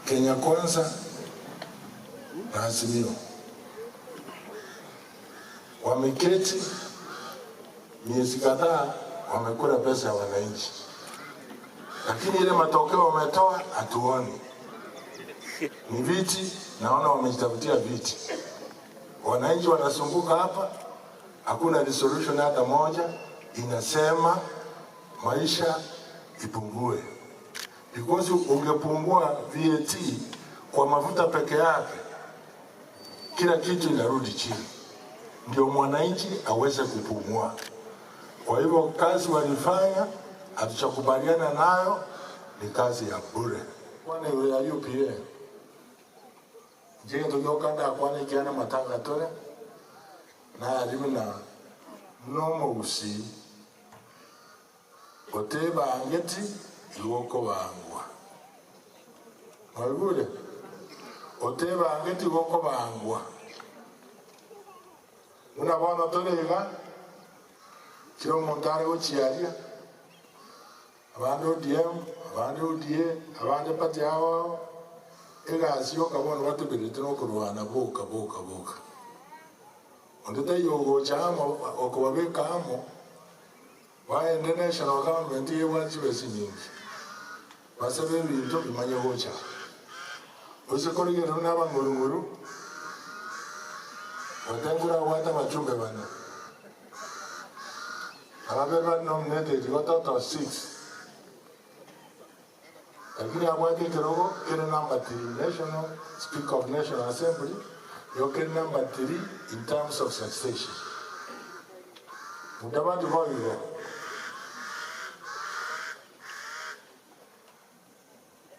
Kenya Kwanza na Azimio wameketi miezi kadhaa wamekula pesa ya wananchi, lakini ile matokeo wametoa hatuoni. Ni viti, naona wamejitafutia viti. Wananchi wanasumbuka hapa, hakuna resolution hata moja inasema maisha ipungue, because ungepungua VAT kwa mafuta peke yake, kila kitu inarudi chini, ndio mwananchi aweze kupumua. Kwa hivyo kazi walifanya, hatuchakubaliana nayo, ni kazi ya bure. Kwana igoro ya UPA inche gento gioka ndakwane ekiagera amatanga tore nari buna nomogusii otebangeti igo okobangwa. Mwaigure? Otebangeti igo okobangwa. Buna bono tore iga, kera omonto are gochia aria, abande ODM, abande UDA, abande party ao ao, egasi yoka bono batoberete nokorwana boka boka boka. Onde taiyo ogocha amo okobabeka amo, baende national government ebwate chibesa chinyinge, basabe ebinto bimanye gocha. Gose korigereria buna abang'urung'uru, Wetangula abwate abachumbe bane, na babere bare nominated igo total six. Lakini abwate ekerogo kere number three, National Speaker of National Assembly, igo kere number three in terms of succession. Mudavadi boigo.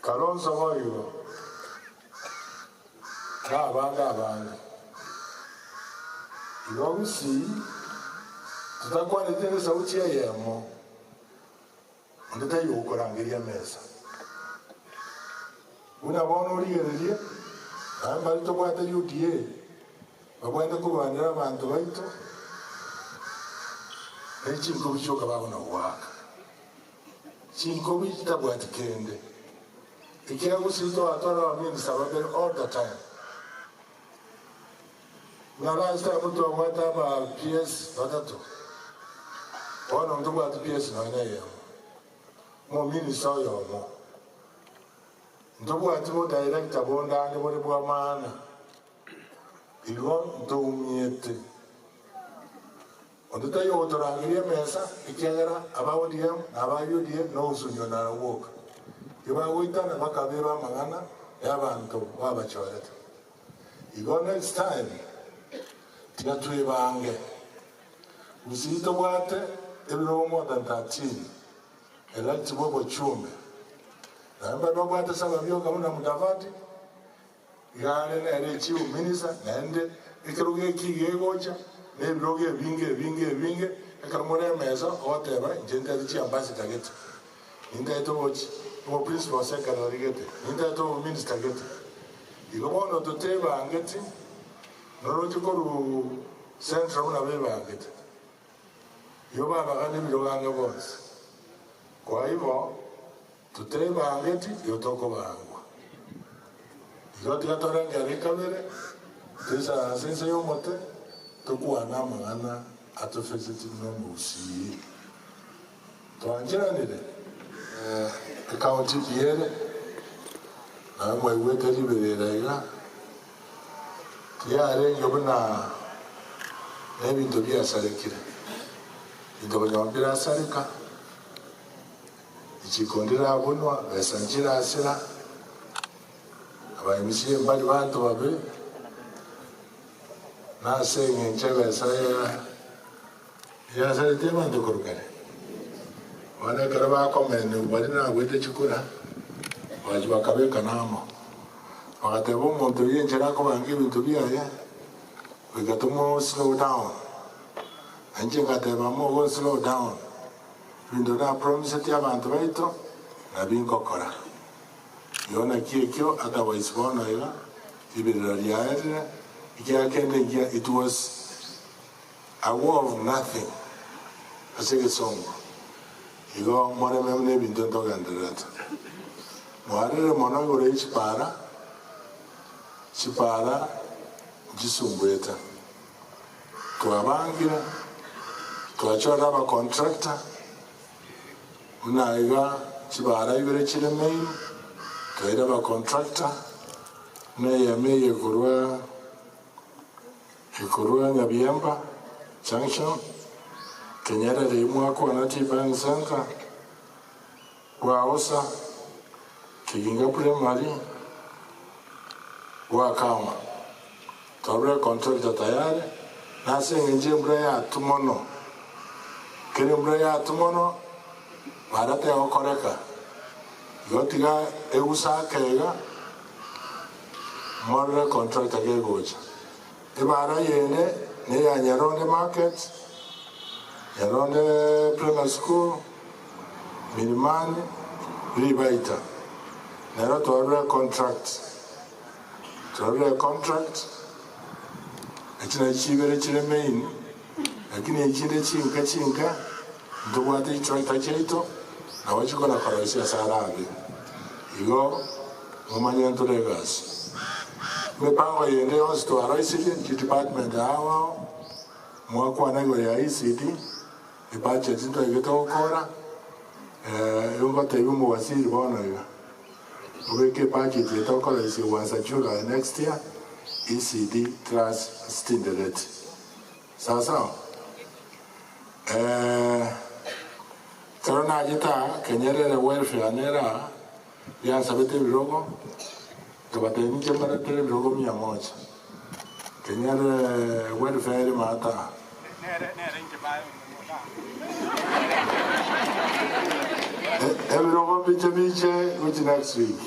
Kalonzo boigo, na abande abange. Igo gusii totakwanete nesauti eyemo, onde taiyo okorangeria emesa. Buna bono origererie, naende mbaria tobwate UDA, babwenerete korwanera abanto baito, ne chinkobi chioka bagona goaka. Chinkobi chitabwati kende, ekiagera gusii twatwara abaminista babere all the time. Buna last time twabwate aba PS batato, bono ntobwati PS nonya na eyemo, omominista oyomo. Ntobwati bo director bonde ande bore bwa maana, igo ntoumiete. Onde taiyo ogotorangeria emesa, ekiagera aba ODM na aba UDA nogosunywa narabwo boka. Tibagoitana bakabeba amang'ana y'abanto babachorete. Igo next time tiga twebange. Gusii tobwate ebirogo more than 13 elect bw'obochumbe. Naende mbare babwate saba bioka buna Mudavadi, Iga are nere chief minister, naende ekerogo eki gegocha na ebirogo ebinge ebinge ebinge, ekero more emesa ogoteba inche nintagete chiambassador gete, nintagete obochi obo principal secretary gete, nintagete obo minister gete. Igo bono totebangeti noroche korwa central buna bebangete, igo babagana ebirogo ang'e bonsi. Kwa igo. Totebangeti igo tokobangwa. Igo tiga torengererie kabere, toisaranse inse y'omote, tokwane amang'ana atofeseti nomogusii. Twancheranire? Ekaunti mbuya ere, naye mwaigwete riberera iga, tiyarenge buna nebinto biasarekire, ebinto konya mbirasareka. Richiko ndirabunwa, besa nchirasira, Abaemisia mbari banto babe, na ase engencho ebesa yasaretie abanto korwa kare. Bono ekero bakomenigwa baria nagwete chikura, bagachia bakabekana amo, bagateba omonto oyio enchera akobanga ebinto biaye, goika tomo slow down. Na inche ngateba mogo slow down. Ebinto napromiseti abanto baito, nabio ngokora. Igo naki ekio otherwise bono iga riberera riaerire, ekiagera kende nkia it was a war of nothing ase egesongo. Igo moreme buna ebinto ntogendererete. Mwarire mono igoro ye chipara, chipara nchisumbuete. Twabangire, twachorire abacontractor, buna iga chipara ibere chire main, twaire abacontractor, buna eyemo eye ekorwa ekorwa Nyabiemba junction, Kenyerere eywo mwakwana Tea Buying Centre, Bwaosa, Kiginga Primary, Bwakama. Twarure contractor tayari, na ase engencho embura yatwa mono, kera embura yatwa mono, bara tegokoreka. Igo tiga egusa ake iga, morore contractor kegocha. Ebara yende neya Nyaronde Market, Nyaronde Primary School, Milimani, Ribaita. Nero twarure contract, twarure contract, echi nachi chibere chire main, lakini echinde chinka chinka, ntobwate chitractor chiaito, nabo chikona koroisia ase arabe. Igo momanye ntore egasi. Emepango yende yonsi twaroisirie, chidepartment ao ao, mwakwana igoro ya ECD, ebudget ntwaigete gokora, ngotebia omowaziri bono iga, obeke ebudget eye tokoroisia goansa July next year, ECD class sitindereti. Sawa sawa? Ekero nachete aa, Kenyerere welfare nere aa, Riansabete ebirogo, nkabatebia inche mbaretere ebirogo mia moja. Kenyerere welfare ere maate aa. Ebirogo mbiche biche gochia next week.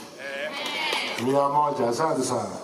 Mia moja. Asante sana.